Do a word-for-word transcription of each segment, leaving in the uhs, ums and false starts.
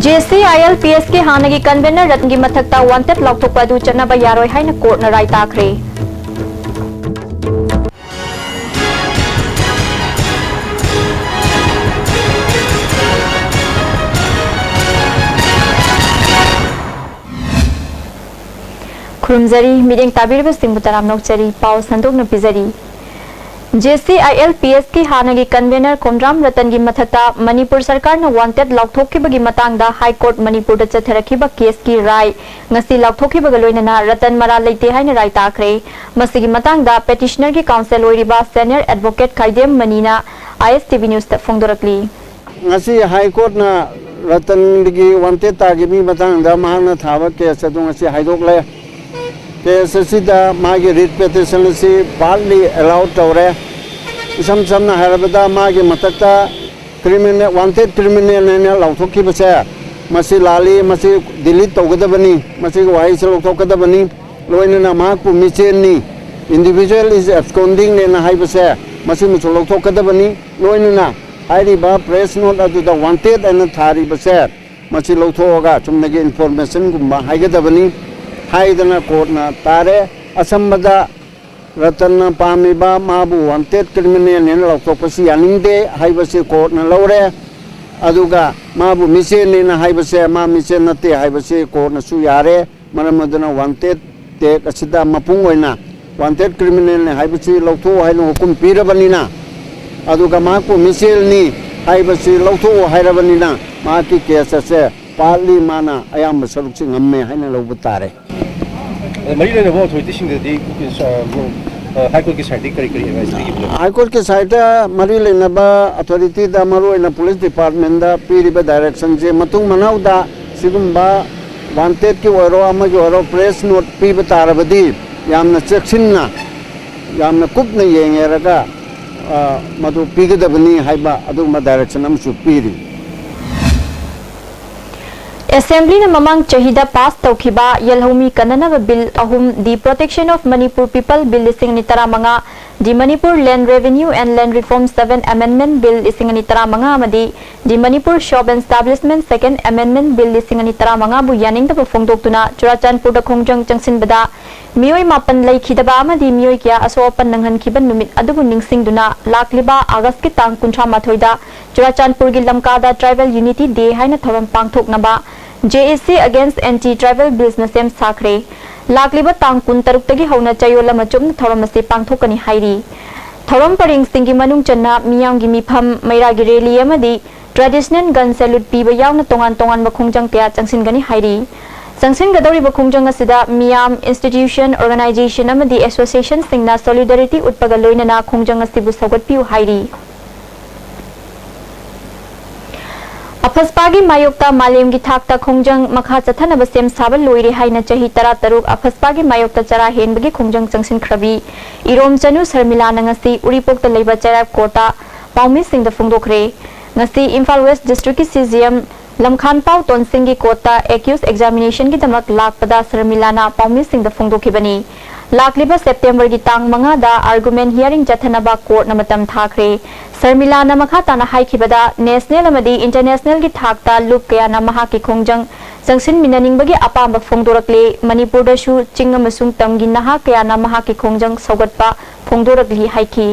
J C I L P ꯑꯦꯁꯀꯤ ꯍꯥꯟꯅꯒꯤ convener ꯔꯇꯟꯒꯤ ꯃꯊꯛꯇ wanted ꯂꯥꯎꯊꯣꯛꯄ ꯑꯗꯨ ꯆꯠꯅꯕ ꯌꯥꯔꯣꯏ ꯍꯥꯏꯅ courtꯅ ꯔꯥꯏ ꯇꯥꯈ꯭ꯔꯦ꯫ ꯈꯨꯔꯨꯝꯖꯔꯤ, ꯃꯤꯠꯌꯦꯡ ꯇꯥꯕꯤꯔꯤꯕꯁꯤꯡꯕꯨ ꯇꯔꯥꯝꯅ ꯑꯣꯛꯆꯔꯤ꯫ ꯄꯥꯎ ꯁꯟꯗꯣꯛꯅ ꯄꯤꯖꯔꯤ꯫ J C I L P ꯑꯦꯁꯀꯤ ꯍꯥꯟꯅꯒꯤ convener ꯈꯣꯝꯗ꯭ꯔꯥꯝ ꯔꯇꯟꯒꯤ ꯃꯊꯛꯇ ꯃꯅꯤꯄꯨꯔ ꯁꯔꯀꯥꯔꯅ wanted ꯂꯥꯎꯊꯣꯛꯈꯤꯕꯒꯤ ꯃꯇꯥꯡꯗ High Court ꯃꯅꯤꯄꯨꯔꯗ ꯆꯠꯊꯔꯛꯈꯤꯕ caseꯀꯤ ꯔꯥꯏ ꯉꯁꯤ ꯂꯥꯎꯊꯣꯛꯈꯤꯕꯒ ꯂꯣꯏꯅꯅ ꯔꯇꯟ ꯃꯔꯥꯜ ꯂꯩꯇꯦ ꯍꯥꯏꯅ ꯔꯥꯏ ꯇꯥꯈ꯭ꯔꯦ꯫ ꯃꯁꯤꯒꯤ ꯃꯇꯥꯡꯗ petitionerꯒꯤ counsel ꯑꯣꯏꯔꯤꯕ senior advocate ꯈꯥꯏꯗꯦꯝ ꯃꯅꯤꯅ ꯑꯥꯏ ꯑꯦꯁ ꯇꯤ ꯚꯤ Newsꯇ ꯐꯣꯡꯗꯣꯔꯛꯂꯤ꯫ ꯉꯁꯤ High Courtꯅ ꯔꯇꯟꯒꯤ wanted ꯇꯥꯈꯤꯕꯒꯤ ꯃꯇꯥꯡꯗ ꯃꯍꯥꯛꯅ ꯊꯥꯕ case ꯑꯗꯨ ꯉꯁꯤ ꯍꯥꯏꯗꯣꯛꯂꯦ꯫ Case ꯑꯁꯤꯗ ꯃꯥꯒꯤ writ petition ꯑꯁꯤ partly allow ꯇꯧꯔꯦ꯫ ꯏꯁꯝ ꯁꯝꯅ ꯍꯥꯏꯔꯕꯗ, ꯃꯥꯒꯤ ꯃꯊꯛꯇ criminal, wanted criminal ꯍꯥꯏꯅ ꯂꯥꯎꯊꯣꯛꯈꯤꯕꯁꯦ, ꯃꯁꯤ ꯂꯥꯜꯂꯤ, ꯃꯁꯤ delete ꯇꯧꯒꯗꯕꯅꯤ, ꯃꯁꯤꯒꯤ ꯋꯥꯍꯩꯁꯤ ꯂꯧꯊꯣꯛꯀꯗꯕꯅꯤ, ꯂꯣꯏꯅꯅ ꯃꯍꯥꯛꯄꯨ ꯃꯤꯆꯦꯜꯅꯤ, individual is absconding ꯅꯦꯅ ꯍꯥꯏꯕꯁꯦ, ꯃꯁꯤꯃꯁꯨ ꯂꯧꯊꯣꯛꯀꯗꯕꯅꯤ, ꯂꯣꯏꯅꯅ ꯍꯥꯏꯔꯤꯕ press note ꯑꯗꯨꯗ wanted ꯍꯥꯏꯅ ꯊꯥꯔꯤꯕꯁꯦ, ꯃꯁꯤ ꯂꯧꯊꯣꯛꯑꯒ ꯆꯨꯝꯅꯒꯤ informationꯒꯨꯝꯕ ꯍꯥꯏꯒꯗꯕꯅꯤ ꯍꯥꯏꯗꯅ courtꯅ ꯇꯥꯔꯦ꯫ ꯑꯁꯝꯕꯗ, ꯔꯇꯟꯅ ꯄꯥꯝꯃꯤꯕ ꯃꯥꯕꯨ wanted criminal ꯍꯥꯏꯅ ꯂꯥꯎꯊꯣꯛꯄꯁꯤ ꯌꯥꯅꯤꯡꯗꯦ ꯍꯥꯏꯕꯁꯤ courtꯅ ꯂꯧꯔꯦ꯫ ꯑꯗꯨꯒ ꯃꯥꯕꯨ ꯃꯤꯆꯦꯜꯅꯦꯅ ꯍꯥꯏꯕꯁꯦ, ꯃꯥ ꯃꯤꯆꯦꯜ ꯅꯠꯇꯦ ꯍꯥꯏꯕꯁꯤ courtꯅꯁꯨ ꯌꯥꯔꯦ꯫ ꯃꯔꯝ ꯑꯗꯨꯅ wanted tag ꯑꯁꯤꯗ ꯃꯄꯨꯡ ꯑꯣꯏꯅ wanted criminalꯅꯤ ꯍꯥꯏꯕꯁꯤ ꯂꯧꯊꯣꯛꯎ ꯍꯥꯏꯅ ꯍꯨꯀꯨꯝ ꯄꯤꯔꯕꯅꯤꯅ, ꯑꯗꯨꯒ ꯃꯍꯥꯛꯄꯨ ꯃꯤꯆꯦꯜꯅꯤ ꯍꯥꯏꯕꯁꯤ ꯂꯧꯊꯣꯛꯎ ꯍꯥꯏꯔꯕꯅꯤꯅ, ꯃꯍꯥꯛꯀꯤ case ꯑꯁꯦ partly ꯃꯥꯅ ꯑꯌꯥꯝꯕ ꯁꯔꯨꯛꯁꯤ ꯉꯝꯃꯦ ꯍꯥꯏꯅ ꯂꯧꯕ ꯇꯥꯔꯦ꯫ ꯑꯗ ꯃꯔꯤ ꯂꯩꯅꯕ authorityꯁꯤꯡꯗꯗꯤ, ꯑ, High Courtꯀꯤ sideꯇꯒꯤ ꯀꯔꯤ ꯀꯔꯤ advice ꯄꯤꯈꯤꯕꯅꯣ? High Courtꯀꯤ sideꯇ ꯃꯔꯤ ꯂꯩꯅꯕ authorityꯗ, ꯃꯔꯨꯑꯣꯏꯅ police departmentꯗ ꯄꯤꯔꯤꯕ directionꯁꯦ ꯃꯇꯨꯡ ꯃꯅꯥꯎꯗ ꯁꯤꯒꯨꯝꯕ wantedꯀꯤ ꯑꯣꯏꯔꯣ, ꯑꯃꯒꯤ ꯑꯣꯏꯔꯣ, press note ꯄꯤꯕ ꯇꯥꯔꯕꯗꯤ ꯌꯥꯝꯅ ꯆꯦꯛꯁꯤꯟꯅ, ꯌꯥꯝꯅ ꯀꯨꯞꯅ ꯌꯦꯡꯉꯦꯔꯒ, ꯑ, ꯃꯗꯨ ꯄꯤꯒꯗꯕꯅꯤ ꯍꯥꯏꯕ ꯑꯗꯨꯒꯨꯝꯕ direction ꯑꯃꯁꯨ ꯄꯤꯔꯤ꯫ Assemblyꯅ ꯃꯃꯥꯡ ꯆꯍꯤꯗ pass ꯇꯧꯈꯤꯕ ꯌꯦꯜꯍꯧꯃꯤ ꯀꯟꯅꯅꯕ bill ꯑꯍꯨꯝ, The Protection of Manipur People Bill ꯂꯤꯁꯤꯡ ꯑꯅꯤ ꯇꯔꯥꯃꯉꯥ, The Manipur Land Revenue and Land Reform seven Amendment Bill ꯂꯤꯁꯤꯡ ꯑꯅꯤ ꯇꯔꯥꯃꯉꯥ ꯑꯃꯗꯤ The Manipur Shop and Establishment Second Amendment Bill ꯂꯤꯁꯤꯡ ꯑꯅꯤ ꯇꯔꯥꯃꯉꯥꯕꯨ ꯌꯥꯅꯤꯡꯗꯕ ꯐꯣꯡꯗꯣꯛꯇꯨꯅ ꯆꯨꯔꯥꯆꯥꯟꯄꯨꯔꯗ ꯈꯣꯡꯖꯪ ꯆꯪꯁꯤꯟꯕꯗ ꯃꯤꯑꯣꯏ ꯃꯥꯄꯟ ꯂꯩꯈꯤꯗꯕ ꯑꯃꯗꯤ ꯃꯤꯑꯣꯏ ꯀꯌꯥ ꯑꯁꯣꯛ ꯑꯄꯟ ꯅꯪꯍꯟꯈꯤꯕ ꯅꯨꯃꯤꯠ ꯑꯗꯨꯕꯨ ꯅꯤꯡꯁꯤꯡꯗꯨꯅ ꯂꯥꯛꯂꯤꯕ ꯑꯥꯒꯁꯀꯤ ꯇꯥꯡ ꯀꯨꯟꯊ꯭ꯔꯥ ꯃꯥꯊꯣꯏꯗ ꯆꯨꯔꯥꯆꯥꯟꯄꯨꯔꯒꯤ ꯂꯝꯀꯥꯗ Tribal Unity Day ꯍꯥꯏꯅ ꯊꯧꯔꯝ ꯄꯥꯡꯊꯣꯛꯅꯕ J A C Against Anti Tribal Billsꯅ ꯁꯦꯝ ꯁꯥꯈ꯭ꯔꯦ꯫ ꯂꯥꯛꯂꯤꯕ ꯇꯥꯡ ꯀꯨꯟ ꯇꯔꯨꯛꯇꯒꯤ ꯍꯧꯅ ꯆꯌꯣꯜ ꯑꯃ ꯆꯨꯞꯅ ꯊꯧꯔꯝ ꯑꯁꯤ ꯄꯥꯡꯊꯣꯛꯀꯅꯤ ꯍꯥꯏꯔꯤ꯫ ꯊꯧꯔꯝ ꯄꯔꯦꯡꯁꯤꯡꯒꯤ ꯃꯅꯨꯡ ꯆꯟꯅ ꯃꯤꯌꯥꯝꯒꯤ ꯃꯤꯐꯝ, ꯃꯩꯔꯥꯒꯤ rally ꯑꯃꯗꯤ traditional gun salute ꯄꯤꯕ ꯌꯥꯎꯅ ꯇꯣꯉꯥꯟ ꯇꯣꯉꯥꯟꯕ ꯈꯣꯡꯖꯪ ꯀꯌꯥ ꯆꯪꯁꯤꯟꯒꯅꯤ ꯍꯥꯏꯔꯤ꯫ ꯆꯪꯁꯤꯟꯒꯗꯧꯔꯤꯕ ꯈꯣꯡꯖꯪ ꯑꯁꯤꯗ ꯃꯤꯌꯥꯝ, institution, organisation ꯑꯃꯗꯤ associationꯁꯤꯡꯅ solidarity ꯎꯠꯄꯒ ꯂꯣꯏꯅꯅ ꯈꯣꯡꯖꯪ ꯑꯁꯤꯕꯨ ꯁꯧꯒꯠꯄꯤꯌꯨ ꯍꯥꯏꯔꯤ꯫ ꯑꯐꯁꯄꯥꯒꯤ ꯃꯥꯌꯣꯛꯇ ꯃꯥꯂꯦꯝꯒꯤ ꯊꯥꯛꯇ ꯈꯣꯡꯖꯪ ꯃꯈꯥ ꯆꯠꯊꯅꯕ ꯁꯦꯝ ꯁꯥꯕ ꯂꯣꯏꯔꯦ ꯍꯥꯏꯅ ꯆꯍꯤ ꯇꯔꯥꯇꯔꯨꯛ ꯑꯐꯁꯄꯥꯒꯤ ꯃꯥꯌꯣꯛꯇ ꯆꯔꯥ ꯍꯦꯟꯕꯒꯤ ꯈꯣꯡꯖꯪ ꯆꯪꯁꯤꯟꯈ꯭ꯔꯕꯤ ꯏꯔꯣꯝꯆꯅꯨ ꯁꯔꯃꯤꯂꯥꯅ ꯉꯁꯤ ꯎꯔꯤꯄꯣꯛꯇ ꯂꯩꯕ ꯆꯩꯔꯥꯛ courtꯇ ꯄꯥꯎꯃꯤꯁꯤꯡꯗ ꯐꯣꯡꯗꯣꯛꯈ꯭ꯔꯦ꯫ ꯉꯁꯤ Imphal West Districtꯀꯤ C G M ꯂꯝꯈꯥꯟꯄꯥꯎ ꯇꯣꯟꯁꯤꯡꯒꯤ courtꯇ accused examinationꯒꯤꯗꯃꯛ ꯂꯥꯛꯄꯗ ꯁꯔꯃꯤꯂꯥꯅ ꯄꯥꯎꯃꯤꯁꯤꯡꯗ ꯐꯣꯡꯗꯣꯛꯈꯤꯕꯅꯤ꯫ ꯂꯥꯛꯂꯤꯕ Septemberꯒꯤ ꯇꯥꯡ ꯃꯉꯥꯗ argument hearing ꯆꯠꯊꯅꯕ courtꯅ ꯃꯇꯝ ꯊꯥꯈ꯭ꯔꯦ꯫ ꯁꯔꯃꯤꯂꯥꯅ ꯃꯈꯥ ꯇꯥꯅ ꯍꯥꯏꯈꯤꯕꯗ, national ꯑꯃꯗꯤ internationalꯒꯤ ꯊꯥꯛꯇ ꯂꯨꯞ ꯀꯌꯥꯅ ꯃꯍꯥꯛꯀꯤ ꯈꯣꯡꯖꯪ ꯆꯪꯁꯤꯟꯃꯤꯟꯅꯅꯤꯡꯕꯒꯤ ꯑꯄꯥꯝꯕ ꯐꯣꯡꯗꯣꯔꯛꯂꯦ꯫ ꯃꯅꯤꯄꯨꯔꯗꯁꯨ ꯆꯤꯡ ꯑꯃꯁꯨꯡ ꯇꯝꯒꯤ ꯅꯍꯥ ꯀꯌꯥꯅ ꯃꯍꯥꯛꯀꯤ ꯈꯣꯡꯖꯪ ꯁꯧꯒꯠꯄ ꯐꯣꯡꯗꯣꯔꯛꯂꯤ ꯍꯥꯏꯈꯤ꯫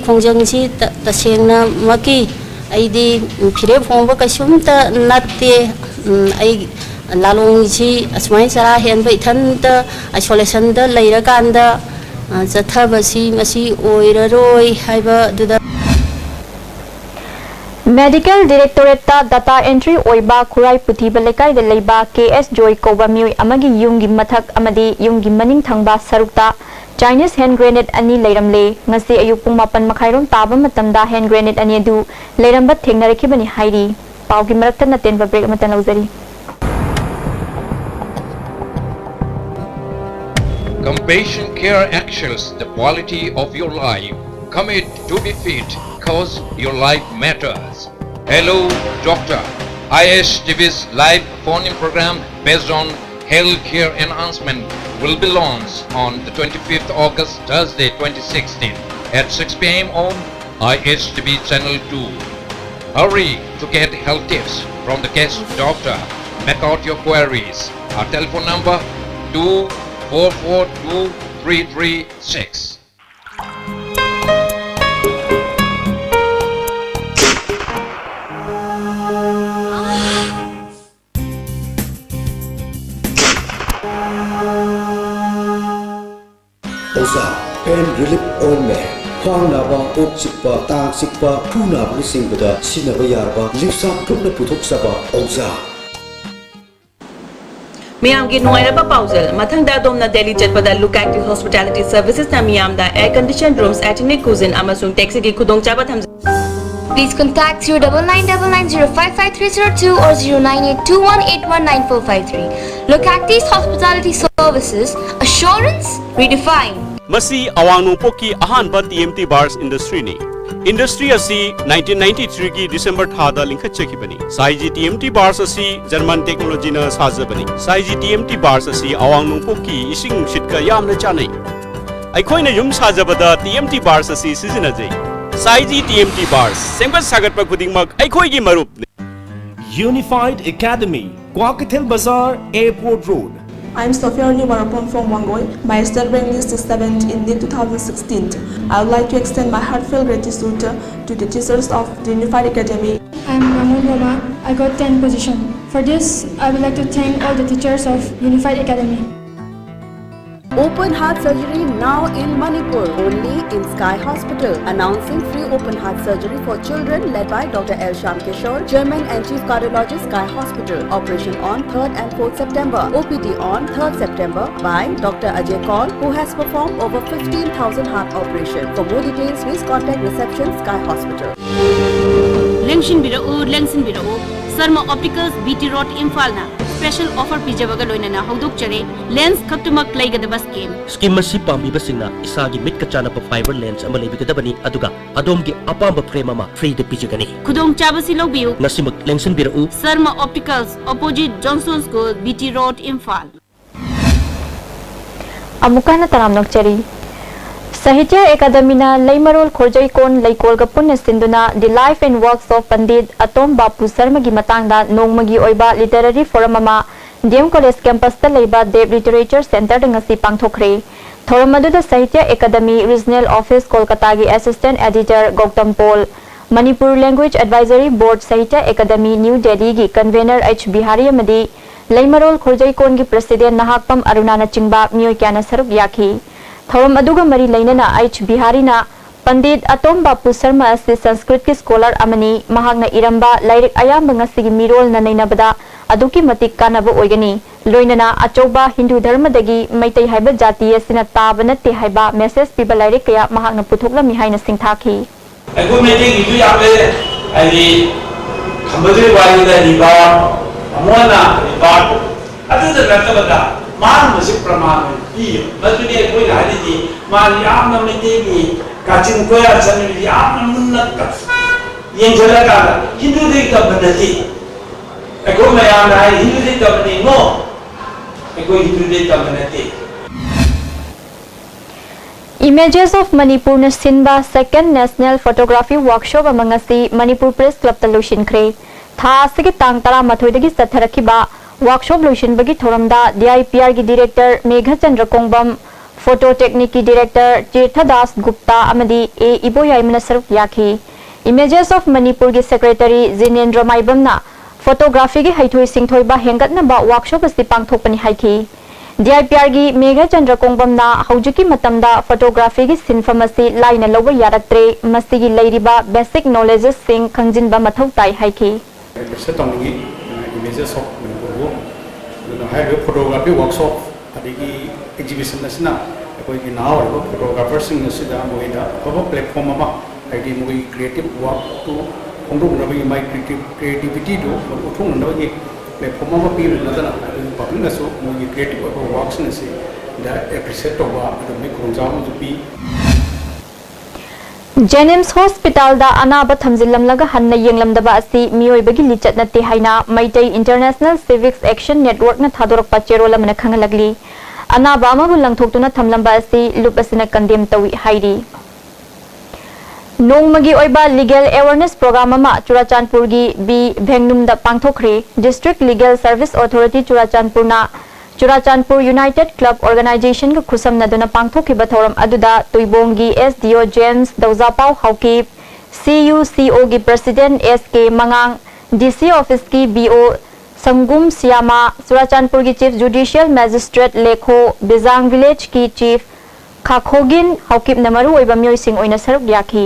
ꯈꯣꯡꯖꯪꯁꯤ ꯇ-, ꯇꯁꯦꯡꯅꯃꯛꯀꯤ ꯑꯩꯗꯤ ꯐꯤꯔꯦꯞ ꯍꯣꯡꯕ ꯀꯩꯁꯨꯝꯇ ꯅꯠꯇꯦ꯫ ꯎꯝ, ꯑꯩ ꯂꯥꯂꯣꯡꯁꯤ ꯑꯁꯨꯃꯥꯏꯅ ꯆꯔꯥ ꯍꯦꯟꯕ ꯏꯊꯟꯇ isolationꯗ ꯂꯩꯔꯀꯥꯟꯗ, ꯑ, ꯆꯠꯊꯕꯁꯤ ꯃꯁꯤ ꯑꯣꯏꯔꯔꯣꯏ ꯍꯥꯏꯕꯗꯨꯗ꯫ Medical Directorateꯇ data entry ꯑꯣꯏꯕ ꯈꯨꯔꯥꯏ ꯄꯨꯊꯤꯕ ꯂꯩꯀꯥꯏꯗ ꯂꯩꯕ K S ꯖꯣꯏ ꯀꯧꯕ ꯃꯤꯑꯣꯏ ꯑꯃꯒꯤ ꯌꯨꯝꯒꯤ ꯃꯊꯛ ꯑꯃꯗꯤ ꯌꯨꯝꯒꯤ ꯃꯅꯤꯡ ꯊꯪꯕ ꯁꯔꯨꯛꯇ Chinese hand grenade ꯑꯅꯤ ꯂꯩꯔꯝꯂꯦ꯫ ꯉꯁꯤ ꯑꯌꯨꯛ ꯄꯨꯡ ꯃꯥꯄꯟ ꯃꯈꯥꯏꯔꯣꯝ ꯇꯥꯕ ꯃꯇꯝꯗ hand grenade ꯑꯅꯤ ꯑꯗꯨ ꯂꯩꯔꯝꯕ ꯊꯦꯡꯅꯔꯛꯈꯤꯕꯅꯤ ꯍꯥꯏꯔꯤ꯫ ꯄꯥꯎꯒꯤ ꯃꯔꯛ ꯊꯠꯅ ꯇꯦꯟꯕ break ꯑꯃꯇ ꯂꯧꯖꯔꯤ꯫ Compassion Care excels the quality of your life. Commit to be fit, cause your life matters. Hello, Doctor. I S T V's live phone-in program based on healthcare enhancement will be launched on the twenty-fifth August, Thursday, twenty sixteen, at six p m on I H T V Channel two. Hurry to get health tips from the guest doctor. Make out your queries. Our telephone number, two four four two three three six. ꯑꯣꯖꯥ, pain relief ointment, ꯈ꯭ꯋꯥꯡ ꯅꯥꯕ, ꯀꯣꯛ ꯆꯤꯛꯄ, ꯇꯥꯡ ꯆꯤꯛꯄ, ꯈꯨ ꯅꯥꯕꯅꯆꯤꯡꯕꯗ ꯁꯤꯖꯤꯟꯅꯕ ꯌꯥꯔꯕ ꯂꯤꯞꯁꯥꯞ ꯒ꯭ꯔꯨꯞꯅ ꯄꯨꯊꯣꯛꯆꯕ ꯑꯣꯖꯥ꯫ ꯃꯤꯌꯥꯝꯒꯤ ꯅꯨꯡꯉꯥꯏꯔꯕ ꯄꯥꯎꯖꯦꯜ꯫ ꯃꯊꯪꯗ ꯑꯗꯣꯝꯅ ꯗꯦꯜꯂꯤ ꯆꯠꯄꯗ Look Active Hospitality Servicesꯅ ꯃꯤꯌꯥꯝꯗ air conditioned rooms, ethnic cuisine ꯑꯃꯁꯨꯡ taxiꯒꯤ ꯈꯨꯗꯣꯡꯆꯥꯕ ꯊꯝꯖꯩ꯫ Please contact zero double nine double nine zero five five three zero two or zero nine eight two one eight one nine four five three. Look Active Hospitality Services, assurance redefined. ꯃꯁꯤ ꯑꯋꯥꯡ ꯅꯣꯡꯄꯣꯛꯀꯤ ꯑꯍꯥꯟꯕ T M T ꯕꯥꯔꯁ ꯏꯟꯗꯁꯇ꯭ꯔꯤꯅꯤ꯫ Industry ꯑꯁꯤ nineteen ninety ꯊ꯭ꯔꯤꯒꯤ December ꯊꯥꯗ ꯂꯤꯡꯈꯠꯆꯈꯤꯕꯅꯤ꯫ ꯁꯥꯏꯖꯤ T M T ꯕꯥꯔꯁ ꯑꯁꯤ German ꯇꯦꯛꯅꯣꯂꯣꯖꯤꯅ ꯁꯥꯖꯕꯅꯤ꯫ ꯁꯥꯏꯖꯤ T M T ꯕꯥꯔꯁ ꯑꯁꯤ ꯑꯋꯥꯡ ꯅꯣꯡꯄꯣꯛꯀꯤ ꯏꯁꯤꯡ ꯅꯨꯡꯁꯤꯠꯀ ꯌꯥꯝꯅ ꯆꯥꯟꯅꯩ꯫ ꯑꯩꯈꯣꯏꯅ ꯌꯨꯝ ꯁꯥꯖꯕꯗ ꯇꯤ ꯑꯦꯝ ꯇꯤ ꯕꯥꯔꯁ ꯑꯁꯤ ꯁꯤꯖꯤꯟꯅꯖꯩ꯫ ꯁꯥꯏꯖꯤ ꯇꯤ ꯑꯦꯝ ꯇꯤ ꯕꯥꯔꯁ, ꯁꯦꯝꯒꯠ ꯁꯥꯒꯠꯄ ꯈꯨꯗꯤꯡꯃꯛ ꯑꯩꯈꯣꯏꯒꯤ ꯃꯔꯨꯞꯅꯤ꯫ Unified Academy, Kwakeithel Bazar, Airport Road. I am Sophia Orly Warapon from Wangoi. My state rank list is seventh in NEET two thousand sixteen. I would like to extend my heartfelt gratitude to the teachers of the Unified Academy. I am Ramon Roma. I got ten position. For this, I would like to thank all the teachers of Unified Academy. Open heart surgery now in Manipur, only in Sky Hospital. Announcing free open heart surgery for children led by Doctor L Shyam Kishore, Chairman and Chief Cardiologist, Sky Hospital. Operation on third and fourth September. O P D on third September by Doctor Ajay Kaul, who has performed over fifteen thousand heart operation. For more details, please contact reception, Sky Hospital. ꯂꯦꯡꯁꯤꯟꯕꯤꯔꯛꯎ, ꯂꯦꯡꯁꯤꯟꯕꯤꯔꯛꯎ꯫ Sharma Opticals, B T Road, ꯏꯝꯐꯥꯜꯅ special offer ꯄꯤꯖꯕꯒ ꯂꯣꯏꯅꯅ ꯍꯧꯗꯣꯛꯆꯔꯤ꯫ Lens ꯈꯛꯇꯃꯛ ꯂꯩꯒꯗꯕ scheme꯫ Scheme ꯑꯁꯤ ꯄꯥꯝꯕꯤꯕꯁꯤꯡꯅ ꯏꯁꯥꯒꯤ ꯃꯤꯠꯀ ꯆꯥꯟꯅꯕ fiber lens ꯑꯃ ꯂꯩꯕꯤꯒꯗꯕꯅꯤ, ꯑꯗꯨꯒ ꯑꯗꯣꯝꯒꯤ ꯑꯄꯥꯝꯕ frame ꯑꯃ freeꯗ ꯄꯤꯖꯒꯅꯤ꯫ ꯈꯨꯗꯣꯡꯆꯥꯕꯁꯤ ꯂꯧꯕꯤꯌꯨ꯫ ꯉꯁꯤꯃꯛ ꯂꯦꯡꯁꯤꯟꯕꯤꯔꯛꯎ꯫ Sharma Opticals, opposite Johnson School, B T Road, Imphal. ꯑꯃꯨꯛꯀ ꯍꯟꯅ ꯇꯔꯥꯝꯅ ꯑꯣꯛꯆꯔꯤ꯫ ꯁꯥꯍꯤꯇ꯭ꯌ ꯑꯦꯀꯥꯗꯃꯤꯅ ꯂꯩꯃꯔꯣꯜ ꯈꯣꯔꯖꯩꯀꯣꯟ ꯂꯩꯀꯣꯜꯒ ꯄꯨꯟꯅ ꯁꯤꯟꯗꯨꯅ The Life and Works of Pandit Atom Bapu Sharma ꯒꯤ ꯃꯇꯥꯡꯗ ꯅꯣꯡꯃꯒꯤ ꯑꯣꯏꯕ literary forum ꯑꯃ D M College campus ꯇ ꯂꯩꯕ Dev Literature Center ꯗ ꯉꯁꯤ ꯄꯥꯡꯊꯣꯛꯈ꯭ꯔꯦ꯫ ꯊꯧꯔꯝ ꯑꯗꯨꯗ ꯁꯥꯍꯤꯇ꯭ꯌ ꯑꯦꯀꯥꯗꯃꯤ Regional Office ꯀꯣꯜꯀꯇꯥꯒꯤ Assistant Editor Gautam Paul, Manipur Language Advisory Board Sahitya academy New Delhi ꯒꯤ convener H ꯕꯤꯍꯥꯔꯤ ꯑꯃꯗꯤ ꯂꯩꯃꯔꯣꯜ ꯈꯣꯔꯖꯩꯀꯣꯟꯒꯤ president ꯅꯍꯥꯛꯄꯝ ꯑꯔꯨꯅꯥꯅꯆꯤꯡꯕ ꯃꯤꯑꯣꯏ ꯀꯌꯥꯅ ꯁꯔꯨꯛ ꯌꯥꯈꯤ꯫ ꯊꯧꯔꯝ ꯑꯗꯨꯒ ꯃꯔꯤ ꯂꯩꯅꯅ H ꯕꯤꯍꯥꯔꯤꯅ ꯄꯟꯗꯤꯠ ꯑꯇꯣꯝ ꯕꯥꯄꯨ ꯁꯔꯃ ꯑꯁꯤ ꯁꯪꯁꯀ꯭ꯔꯤꯠꯀꯤ scholar ꯑꯃꯅꯤ꯫ ꯃꯍꯥꯛꯅ ꯏꯔꯝꯕ ꯂꯥꯏꯔꯤꯛ ꯑꯌꯥꯝꯕ ꯉꯁꯤꯒꯤ ꯃꯤꯔꯣꯜꯅ ꯅꯩꯅꯕꯗ ꯑꯗꯨꯛꯀꯤ ꯃꯇꯤꯛ ꯀꯥꯟꯅꯕ ꯑꯣꯏꯒꯅꯤ꯫ ꯂꯣꯏꯅꯅ ꯑꯆꯧꯕ ꯍꯤꯟꯗꯨ ꯙꯔꯃꯗꯒꯤ ꯃꯩꯇꯩ ꯍꯥꯏꯕ ꯖꯥꯇꯤ ꯑꯁꯤꯅ ꯇꯥꯕ ꯅꯠꯇꯦ ꯍꯥꯏꯕ message ꯄꯤꯕ ꯂꯥꯏꯔꯤꯛ ꯀꯌꯥ ꯃꯍꯥꯛꯅ ꯄꯨꯊꯣꯛꯂꯝꯃꯤ ꯍꯥꯏꯅ ꯁꯤꯡꯊꯥꯈꯤ꯫ ꯑꯩꯈꯣꯏ ꯃꯩꯇꯩꯒꯤꯁꯨ ꯌꯥꯝ ꯂꯩꯔꯦ꯫ ꯍꯥꯏꯗꯤ ꯈꯝꯕꯊꯣꯏ ꯋꯥꯔꯤꯗ ꯔꯤꯕꯥꯔ, ꯑꯃꯨꯛ ꯍꯟꯅ ꯔꯤꯕꯥꯔ, ꯑꯗꯨꯗ ꯅꯠꯇꯕꯗ ꯃꯥꯅ ꯃꯁꯤ ꯄ꯭ꯔꯃꯥꯟ ꯑꯣꯏꯅ ꯄꯤꯌꯦꯕ꯫ ꯃꯗꯨꯅꯤ ꯑꯩꯈꯣꯏꯅ ꯍꯥꯏꯔꯤꯗꯤ ꯃꯥꯅ ꯌꯥꯝꯅ ꯃꯩꯇꯩꯒꯤ ꯀꯥꯆꯤꯟ ꯀꯣꯌꯥ ꯆꯠꯅꯕꯤ ꯌꯥꯝꯅ ꯃꯨꯟꯅ ꯌꯦꯡꯁꯤꯜꯂꯀꯥꯟꯗ ꯍꯤꯟꯗꯨꯗꯒꯤ ꯇꯝꯕ ꯅꯠꯇꯦ, ꯑꯩꯈꯣꯏ ꯃꯌꯥꯝꯅ ꯍꯥꯏ ꯍꯤꯟꯗꯨꯗꯒꯤ ꯇꯝꯕꯅꯤ꯫ No, ꯑꯩꯈꯣꯏ ꯍꯤꯟꯗꯨꯗꯒꯤ ꯇꯝꯕ ꯅꯠꯇꯦ꯫ Images of Manipur ꯅ ꯁꯤꯟꯕ Second National Photography Workshop ꯑꯃ ꯉꯁꯤ ꯃꯅꯤꯄꯨꯔ Press Club ꯇ ꯂꯣꯏꯁꯤꯟꯈ꯭ꯔꯦ꯫ ꯊꯥ ꯑꯁꯤꯒꯤ ꯇꯥꯡ ꯇꯔꯥꯃꯥꯊꯣꯏꯗꯒꯤ ꯆꯠꯊꯔꯛꯈꯤꯕ workshop ꯂꯣꯏꯁꯤꯟꯕꯒꯤ ꯊꯧꯔꯝꯗ D I P R ꯒꯤ director ꯃꯦꯘꯆꯟꯗ꯭ꯔ ꯀꯣꯡꯕꯝ, Photo Technique ꯀꯤ director ꯇꯤꯔꯊꯗꯥꯁ ꯒꯨꯞꯇꯥ ꯑꯃꯗꯤ A ꯏꯕꯣꯌꯥꯏꯃꯅ ꯁꯔꯨꯛ ꯌꯥꯈꯤ꯫ Images of Manipur ꯒꯤ secretary ꯖꯤꯅꯦꯟꯗ꯭ꯔ ꯃꯥꯏꯕꯝꯅ photography ꯒꯤ ꯍꯩꯊꯣꯏ ꯁꯤꯡꯊꯣꯏꯕ ꯍꯦꯟꯒꯠꯅꯕ workshop ꯑꯁꯤ ꯄꯥꯡꯊꯣꯛꯄꯅꯤ ꯍꯥꯏꯈꯤ꯫ D I P R ꯒꯤ ꯃꯦꯘꯆꯟꯗ꯭ꯔ ꯀꯣꯡꯕꯝꯅ ꯍꯧꯖꯤꯛꯀꯤ ꯃꯇꯝꯗ photography ꯒꯤ ꯁꯤꯟꯐꯝ ꯑꯁꯤ ꯂꯥꯏꯅ ꯂꯧꯕ ꯌꯥꯔꯛꯇ꯭ꯔꯦ, ꯃꯁꯤꯒꯤ ꯂꯩꯔꯤꯕ basic knowledges ꯁꯤꯡ ꯈꯪꯖꯤꯟꯕ ꯃꯊꯧ ꯇꯥꯏ ꯍꯥꯏꯈꯤ꯫ Appreciate ꯇꯧꯅꯤꯡꯉꯤ, Images of Manipur ꯕꯨ꯫ ꯑꯗꯨꯅ ꯍꯥꯏꯔꯤꯕ photography workshop ꯑꯗꯒꯤ exhibition ꯑꯁꯤꯅ ꯑꯩꯈꯣꯏꯒꯤ ꯅꯍꯥ ꯑꯣꯏꯔꯤꯕ photographer ꯁꯤꯡ ꯑꯁꯤꯗ ꯃꯣꯏꯗ ꯑꯐꯕ platform ꯑꯃ, ꯍꯥꯏꯗꯤ ꯃꯣꯏꯒꯤ creative work ꯇꯨ ꯐꯣꯡꯗꯣꯛꯅꯕꯒꯤ, ꯃꯥꯏ creative, creativity ꯗꯨ ꯎꯠꯊꯣꯛꯅꯅꯕꯒꯤ platform ꯑꯃ ꯄꯤꯕꯗ ꯅꯠꯇꯅ ꯑꯩꯈꯣꯏꯒꯤ public ꯅꯁꯨ ꯃꯣꯏꯒꯤ creative ꯑꯣꯏꯕ work ꯁꯤꯡ ꯑꯁꯤꯗ appreciate ꯇꯧꯕ ꯑꯗꯨꯒꯨꯝꯕꯒꯤ ꯈꯨꯗꯣꯡꯆꯥꯕ ꯑꯃꯁꯨ ꯄꯤ꯫ JNIMS Hospital ꯗ ꯑꯅꯥꯕ ꯊꯝꯖꯤꯜꯂꯝꯂꯒ ꯍꯟꯅ ꯌꯦꯡꯂꯝꯗꯕ ꯑꯁꯤ ꯃꯤꯑꯣꯏꯕꯒꯤ ꯂꯤꯆꯠ ꯅꯠꯇꯦ ꯍꯥꯏꯅ Meitei International Civics Action Network ꯅ ꯊꯥꯗꯣꯔꯛꯄ ꯆꯦꯔꯣꯜ ꯑꯃꯅ ꯈꯪꯍꯜꯂꯛꯂꯤ꯫ ꯑꯅꯥꯕ ꯑꯃꯕꯨ ꯂꯪꯊꯣꯛꯇꯨꯅ ꯊꯝꯂꯝꯕ ꯑꯁꯤ ꯂꯨꯞ ꯑꯁꯤꯅ ꯀꯟꯗꯦꯝ ꯇꯧꯏ ꯍꯥꯏꯔꯤ꯫ ꯅꯣꯡꯃꯒꯤ ꯑꯣꯏꯕ ꯂꯤꯒꯦꯜ ꯑꯦꯋꯥꯔꯅꯦꯁ ꯄ꯭ꯔꯣꯒ꯭ꯔꯥꯝ ꯑꯃ ꯆꯨꯔꯥꯆꯥꯟꯄꯨꯔꯒꯤ ꯕꯤ ꯚꯦꯡꯅꯨꯝꯗ ꯄꯥꯡꯊꯣꯛꯈ꯭ꯔꯦ꯫ ꯗꯤꯁꯇ꯭ꯔꯤꯛ ꯂꯤꯒꯦꯜ ꯁꯔꯚꯤꯁ ꯑꯣꯊꯣꯔꯤꯇꯤ ꯆꯨꯔꯥꯆꯥꯟꯄꯨꯔꯅ ꯆꯨꯔꯥꯆꯥꯟꯄꯨꯔ ꯌꯨꯅꯥꯏꯇꯦꯗ ꯀ꯭ꯂꯕ ꯑꯣꯔꯒꯅꯥꯏꯖꯦꯁꯟꯒ ꯈꯨꯠꯁꯝꯅꯗꯨꯅ ꯄꯥꯡꯊꯣꯛꯈꯤꯕ ꯊꯧꯔꯝ ꯑꯗꯨꯗ ꯇꯨꯏꯕꯣꯡꯒꯤ ꯑꯦꯁ ꯗꯤ ꯑꯣ ꯖꯦꯝꯁ ꯗꯧꯖꯥꯄꯥꯎ ꯍꯥꯎꯀꯤꯞ, ꯁꯤ ꯌꯨ ꯁꯤ ꯑꯣꯒꯤ ꯄ꯭ꯔꯁꯤꯗꯦꯟ ꯑꯦꯁ ꯀꯦ ꯃꯉꯥꯡ, ꯗꯤ ꯁꯤ ꯑꯣꯐꯤꯁꯀꯤ ꯕꯤ ꯑꯣ ꯁꯪꯒꯨꯝ ꯁꯤꯌꯥꯃꯥ, ꯆꯨꯔꯥꯆꯥꯟꯄꯨꯔꯒꯤ ꯆꯤꯐ ꯖꯨꯗꯤꯁꯤꯌꯦꯜ ꯃꯦꯖꯤꯁꯇ꯭ꯔꯦꯠ ꯂꯦꯈꯣ, ꯕꯤꯖꯥꯡ ꯚꯤꯂꯦꯖꯀꯤ ꯆꯤꯐ ꯈꯥꯈꯣꯒꯤꯟ ꯍꯥꯎꯀꯤꯞꯅ ꯃꯔꯨꯑꯣꯏꯕ ꯃꯤꯑꯣꯏꯁꯤꯡ ꯑꯣꯏꯅ ꯁꯔꯨꯛ ꯌꯥꯈꯤ꯫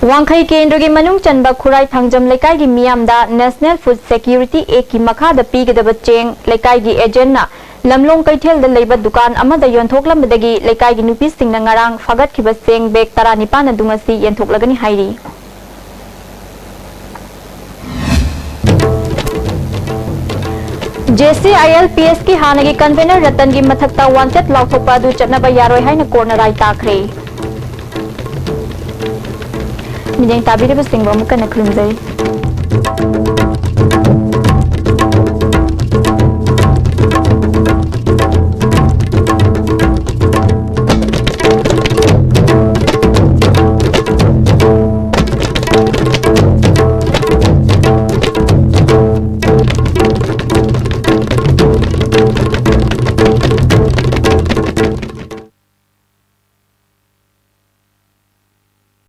ꯋꯥꯡꯈꯩ ꯀꯦꯟꯗ꯭ꯔꯒꯤ ꯃꯅꯨꯡ ꯆꯟꯕ ꯈꯨꯔꯥꯏ ꯊꯥꯡꯖꯝ ꯂꯩꯀꯥꯏꯒꯤ ꯃꯤꯌꯥꯝꯗ National Food Security Act ꯀꯤ ꯃꯈꯥꯗ ꯄꯤꯒꯗꯕ ꯆꯦꯡ ꯂꯩꯀꯥꯏꯒꯤ ꯑꯦꯖꯦꯟꯅ ꯂꯝꯂꯣꯡ ꯀꯩꯊꯦꯜꯗ ꯂꯩꯕ ꯗꯨꯀꯥꯟ ꯑꯃꯗ ꯌꯣꯟꯊꯣꯛꯂꯝꯕꯗꯒꯤ ꯂꯩꯀꯥꯏꯒꯤ ꯅꯨꯄꯤꯁꯤꯡꯅ ꯉꯔꯥꯡ ꯐꯥꯒꯠꯈꯤꯕ ꯆꯦꯡ ꯕꯦꯒ ꯇꯔꯥꯅꯤꯄꯥꯟ ꯑꯗꯨ ꯉꯁꯤ ꯌꯦꯟꯊꯣꯛꯂꯒꯅꯤ ꯍꯥꯏꯔꯤ꯫ J C I L P ꯑꯦꯁꯀꯤ ꯍꯥꯟꯅꯒꯤ ꯀꯟꯚꯦꯅꯔ ꯔꯇꯟꯒꯤ ꯃꯊꯛꯇ ꯋꯥꯟꯇꯦꯗ ꯂꯥꯎꯊꯣꯛꯄ ꯑꯗꯨ ꯆꯠꯅꯕ ꯌꯥꯔꯣꯏ ꯍꯥꯏꯅ ꯀꯣꯔꯠꯅ ꯔꯥꯏ ꯇꯥꯈ꯭ꯔꯦ꯫ ꯃꯤꯠꯌꯦꯡ ꯇꯥꯕꯤꯔꯤꯕꯁꯤꯡꯕꯨ ꯑꯃꯨꯛ ꯍꯟꯅ ꯈꯨꯔꯨꯝꯖꯔꯤ꯫